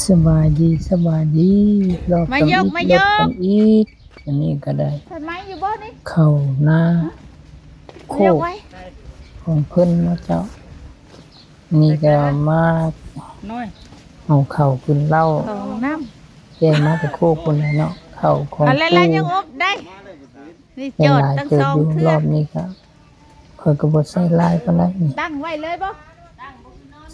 ສະບາຍດີ ສະບາຍດີ ລອບ ມາຍົກ ກັນອີກ ມາຍົກ ລອບກັນອີກ. ອັນນີ້ກໍໄດ້ ເພິ່ນມາຢູ່ບໍ່ນີ້? ເຂົ້ານາໂຄກຂອງເພິ່ນເນາະເຈົ້າ. ນີ້ກໍມາ ນ້ອຍ ເອົາເຂົ້າຂຶ້ນເລົ້າ ເຂົ້າຫ້ອງນ້ຳ ແກ່ມາແຕ່ໂຄກພຸ້ນແຫຼະເນາະ. ເຂົ້າຂອງ ອັນແລະ ປູ່ ລະຍັງອົບໄດ້ ນີ້ຈອດຕັ້ງສອງເທື່ອ. ຫຼາຍເຕີບຢູ່ ລອບນີ້ກໍ ຂ້ອຍກໍບໍ່ໃສ່ຫຼາຍປານໃດນີ້ ຕັ້ງໄວ້ເລີຍບໍ່?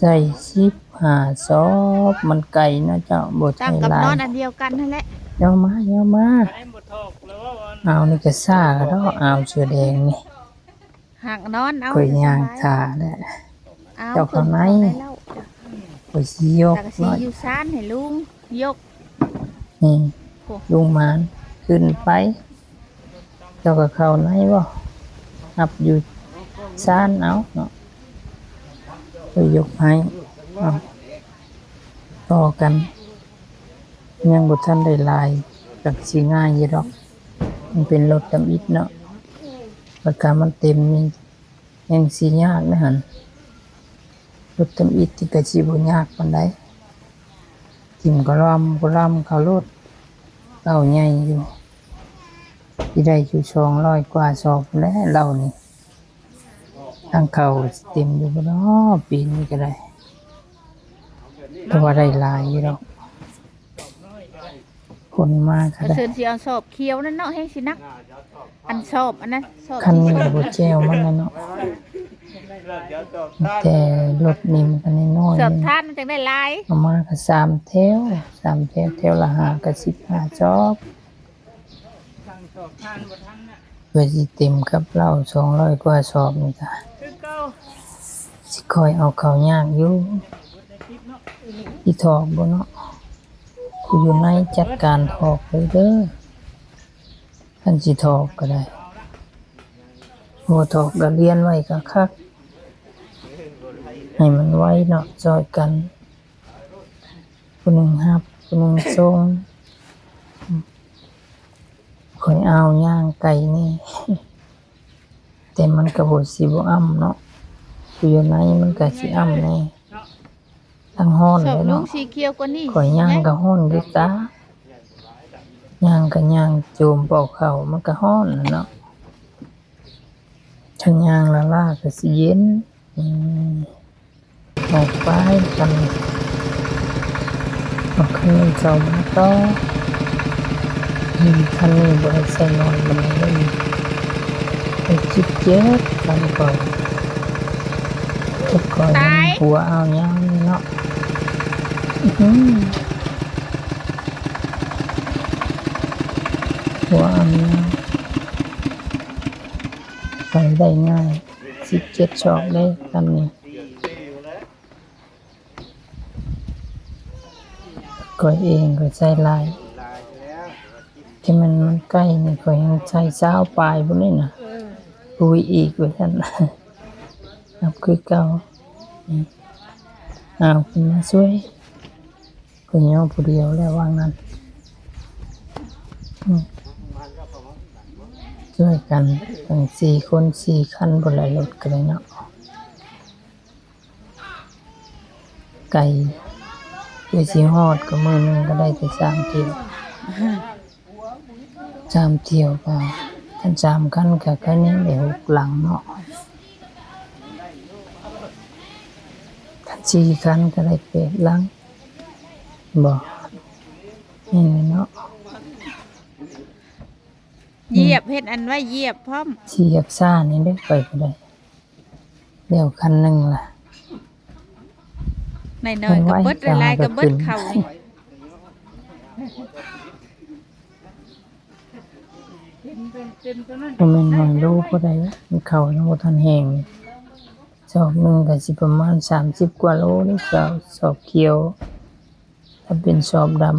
ໃສ່ສິບຫ້າສອບ ມັນໄກເນາະເຈົ້າ ບໍ່ໃສ່ຫຼາຍ ຕັ້ງກັບນອນອັນດຽວກັນຫັ້ນແຫຼະ. ເອົາມາ ເອົາມາ ເອົານີ້ກໍຊ້າກະດອກ ເອົາເສື້ອແດງນີ້ ຫາກນອນເອົາ ຂ້ອຍຍ່າງຖ້າແຫຼະ ເຈົ້າເຂົ້າໃນ ຂ້ອຍຊິຍົກ ແລ້ວກໍຊິຢູ່ຊານໃຫ້ລຸງ ຍົກ ນີ້ ໂອ້ ລຸງມານ ຂຶ້ນໄປ ເຈົ້າກໍເຂົ້າໃນບໍ່? ຮັບຢູ່ຊານເອົາເນາະ ຂ້ອຍຍົກໃຫ້ ເອົາ ຕໍ່ກັນ ຍັງບໍ່ທັນໄດ້ຫຼາຍ ກໍຊິງ່າຍຢູ່ດອກ ມັນເປັນລົດທຳອິດເນາະ ລາຄາມັນເຕັມນີ້ ແຮ່ງຊິຍາກນະຫັ້ນ ລົດທຳອິດນີ້ກໍຊິບໍ່ຍາກປານໃດ ຖິ້ມກະລ່ອມກະລ່ອມເຂົ້າໂລດ ເຕົ້າໃຫຍ່ຢູ່ ຊິໄດ້ຢູ່ສອງຮ້ອຍກວ່າສອບແຫຼະເຫຼົ່ານີ້ ທາງເຂົ້າຊິເຕັມຢູ່ບໍ່ເນາະ ປີນີ້ກໍໄດ້ ກໍວ່າໄດ້ຫຼາຍຢູ່ດອກ. ຄົນມາກໍໄດ້ ເຊີນຊິເອົາສອບຂຽວນັ້ນເນາະ ແຮ່ງຊິໜັກ ອັນສອບອັນນັ້ນ ສອບ ຄັນນີ້ກໍບໍ່ແຈວມັນແລ້ວເນາະ ແຕ່ລົດນີ້ມັນກໍນ້ອຍໆ ສອບທານມັນຈັ່ງໄດ້ຫຼາຍ ເອົາມາກໍສາມແຖວ ສາມແຖວ ແຖວລະຫ້າກໍສິບຫ້າສອບ ເພື່ອຊິເຕັມກັບເຫຼົ້າສອງຮ້ອຍກວ່າສອບນີ້ກະ ຄືເກົ່າ ຊິຄ່ອຍເອົາເຂົ້າຍາກຢູ່ ຊິຖອກບໍ່ເນາະ ຜູ້ຢູ່ໃນຈັດການຖອກເລີຍເດີ ຄັນຊິຖອກກໍໄດ້ ບໍ່ຖອກກໍລຽນໄວ້ກໍຄັກ ໃຫ້ມັນໄວເນາະ ຊ່ອຍກັນ ຜູ້ໜຶ່ງຮັບ ຜູ້ໜຶ່ງສົ່ງ ຂ້ອຍອ້າວຍ່າງໄກແດ່ ແຕ່ມັນກໍບໍ່ ຊິບໍ່ອ່ຳເນາະ ຜູ້ຢູ່ໃນມັນກໍຊິອ່ຳແດ່ ທັງຮ້ອນແຫຼະເນາະ ຂ້ອຍຍ່າງກໍຮ້ອນຄືກັນ ຍ່າງກໍຍ່າງໂຈມເປົ່າເຂົ້າ ມັນກໍຮ້ອນແຫຼະເນາະ ຄັນຍ່າງລ້າໆກໍຊິເຢັນ ອືມ ອອກໄປຄັນ ເອົາຄັນນີ້ເຂົ້າມາຕໍ່ ອືມ ຄັນນີ້ບໍ່ໄດ້ໃສ່ນ້ອຍປານໃດເດ້ ໄດ້ສິບເຈັດຄັນກ່ອນ ແຕ່ກ່ອນ ຕາຍ ຫົວອ່າວຍາວນີ້ເນາະ ອືຫື ຫົວອ່າວຍາວ ໃສ່ໄດ້ງ່າຍ ສິບເຈັດສອບເດ້ ຄັນນີ້. ຂ້ອຍເອງຂ້ອຍໃສ່ຫຼາຍ ທີ່ມັນ ມັນໄກ່ນີ້ ຂ້ອຍຍັງໃສ່ຊາວປາຍພຸ້ນນີ້ນະ ເອີ ປຸຍອີກວ່າຊັ້ນ ນັບຄືເກົ່າ ນີ້ ເອົາຂຶ້ນມາຊ່ວຍ ຂ້ອຍຍໍຜູ້ດຽວແລ້ວວ່າງນັ້ນ ອືມ ຊ່ວຍກັນ ຕັ້ງສີ່ຄົນ ສີ່ຄັນພຸ້ນແຫຼະ ລົດກໍໄດ້ເນາະ. ໄກ ເພື່ອຊິຮອດກໍມື້ໜຶ່ງກໍໄດ້ແຕ່ສາມທ່ຽວ ສາມທ່ຽວກໍ ຄັນສາມຄັນກໍໄຄແນ່ໄດ້ຫົກຫຼັງເນາະ ຄັນສີ່ຄັນກໍໄດ້ແປດຫຼັງບໍ່ ແມ່ນແຫຼະເນາະ ຢຽບ ເຮັດອັນໄວ້ຢຽບພ້ອມ ຊິຢາກຊ້ານີ້ເດ້ ຂ້ອຍກໍໄດ້ ແລ້ວຄັນໜຶ່ງລະ ນ້ອຍໆກໍເບິດ ຫຼາຍໆກໍເບິດ ເຂົ້ານີ້ ບໍ່ແມ່ນໜ້ອຍໂລບໍ່ໄດ້ ມັນເຂົ້າຍັງບໍ່ທັນແຫ້ງ ສອບໜຶ່ງກໍຊິປະມານສາມສິບກວ່າໂລເດ້ ສອບຂຽວ ຖ້າເປັນສອບດຳ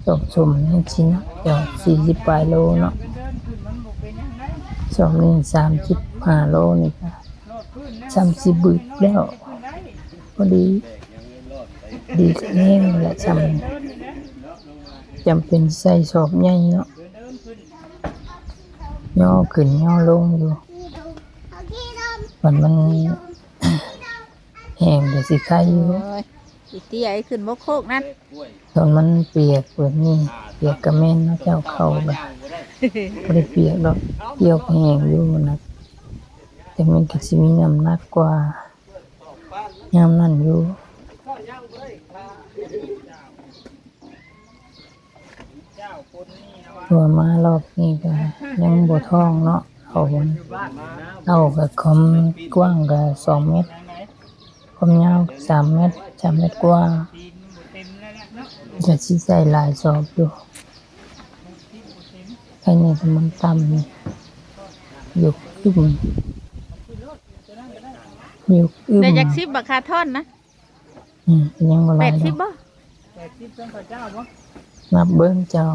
ສອບສົ້ມນີ້ຊິໜັກກວ່າ ສີ່ສິບປາຍໂລເນາະ ສອບນີ້ສາມສິບຫ້າໂລນີ້ກະສ່ຳຊິບຶດແລ້ວ ພໍດີ ດີກະແຮງແຫຼະ ສ່ຳນີ້ ຈຳເປັນໃສ່ສອບໃຫຍ່ເນາະ ຍໍຂຶ້ນຍໍລົງຢູ່ ບັດມັນ ແຫ້ງກໍຊິໄຄຢູ່ ໂອ້ຍ ອີເຕ້ຍ ໄອ້ຂຶ້ນບົກໂຄກນັ້ນ ຕອນມັນປຽກແບບນີ້ ປຽກກະແມ່ນເນາະເຈົ້າ ເຂົ້າກະບໍ່ໄດ້ປຽກດອກ ປຽກແຫ້ງຢູ່ນະ ແຕ່ມັນກະຊິມີນ້ຳໜັກກວ່າຍາມນັ້ນຢູ່. ເພາະວ່າມາລອບນີ້ກະຍັງບໍ່ທ່ອງເນາະ ເອົາ ເອົາກະຄວາມກວ້າງກະສອງແມັດ ຄວາມຍາວກະສາມແມັດ ສາມແມັດກວ່າ ກະຊິໃສ່ຫຼາຍສອບຢູ່ ພາຍໃນກະມັນຕ່ຳຢູ່ ຍົກອຶ້ມ ຍົກອຶ້ມ ໄດ້ຈັກສິບບາດ ຄ່າທ່ອນນະ? ອືມ ຍັງບໍ່ຫຼາຍດອກ ແປດສິບບໍ່? ແປດສິບ ເຊິ່ງເຂົາເຈົ້າບໍ່? ນັບເບິ່ງເຈົ້າ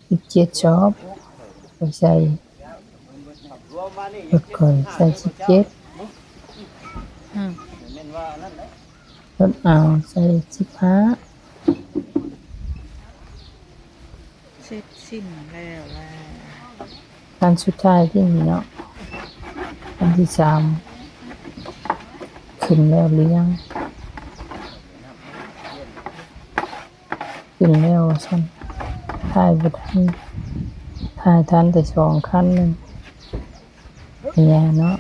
ສິບເຈັດສອບ ຂ້ອຍໃສ່ ລົດຂ້ອຍໃສ່ສິບເຈັດ ອືມ ລົດອາວໃສ່ສິບຫ້າ. ເສັດສິ້ນແລ້ວແຫຼະ ຄັນສຸດທ້າຍທີ່ນີ້ເນາະ ຄັນທີສາມ ຂຶ້ນແລ້ວຫຼືຍັງ? ຂຶ້ນແລ້ວວ່າຊັ້ນ ຖ່າຍບໍ່ທັນ ຖ່າຍທັນແຕ່ສອງຄັນໜຶ່ງ ເນາະ